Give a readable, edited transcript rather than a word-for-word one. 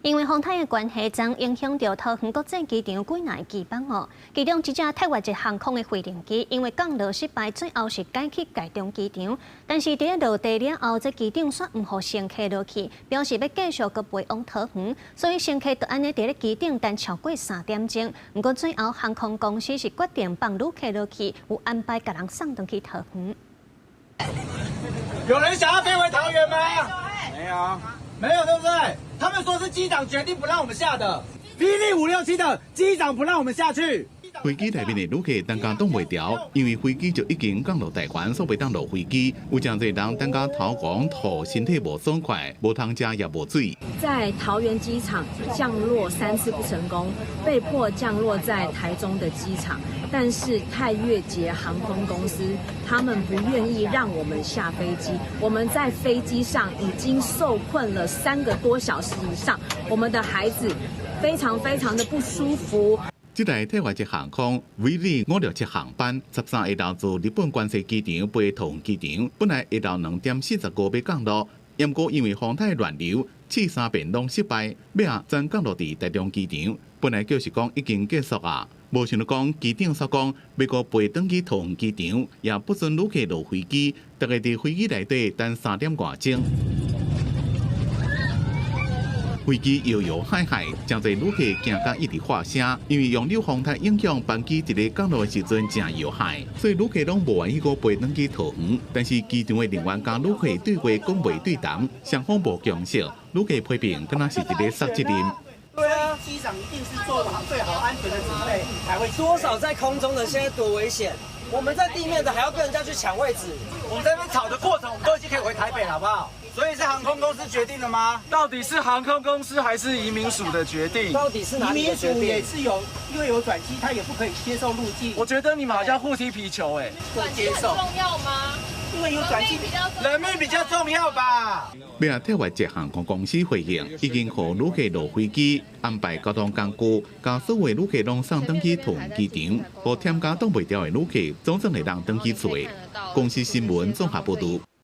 因為風颱的關係，將影響著桃園國際機場幾若機班哦。其中一隻泰越捷航空的飛行機，因為降落失敗，最後是改去台中機場。但是佇咧落地了後，這機長煞毋予乘客落去，表示欲繼續閣飛往桃園，所以乘客就按呢佇咧機頂等超過3點鐘。毋過最後航空公司是決定放旅客落去，有安排共人送轉去桃園。有人想要飛回桃園嗎？沒有，沒有，對不對？他們說是機長決定不讓我們下的，霹靂567的機長不讓我們下去。飛機內面的旅客等甲擋袂牢，因為飛機就已經降落台灣，煞袂當落飛機。有誠濟人等甲頭狂吐，身體無爽快，無通食也無水。在桃園機場降落三次不成功，被迫降落在台中的機場。但是泰越捷航空公司他們不願意讓我們下飛機，我們在飛機上已經受困了3個多小時以上，我們的孩子非常非常的不舒服。這台泰越捷航空 VZ567航班，13下晝自日本關西機場飛桃園機場，本來下晝2點45欲降落，毋過因為風颱亂流，試三遍攏失敗，尾仔轉降落佇台中機場。本來就是講已經結束啊，無想著講機長煞講欲閣飛轉去桃園機場，也不准旅客落飛機，逐家佇飛機內底等3點外鐘。飛機搖搖晃晃，誠濟旅客驚甲一直喊聲，因為洋流風颱影響班機佇咧降落的時陣誠搖晃，所以旅客攏無願意閣飛轉去桃園。但是機場的人員佮旅客對話講袂對同，雙方無共識，旅客批評敢若是佇咧捒責任。對啊，機長一定是做好最好安全的準備，才會。多少在空中的現在多危險，我們在地面的還要跟人家去搶位置。我們在那邊吵的過程，我們都已經可以回台北了，好不好？所以是航空公司決定的嗎？到底是航空公司還是移民署的決定？到底是哪裡的決定？移民署也是有，因為有轉機，他也不可以接受入境。我覺得你們好像互踢皮球，哎。轉機很重要嗎？因為有轉機，人命比較重要吧。尾仔泰越捷航空公司回應，已經予旅客落飛機，安排交通工具，共所有旅客攏送轉去桃園機場，予忝甲擋袂牢的旅客總算會當轉去厝。公視新聞綜合報導。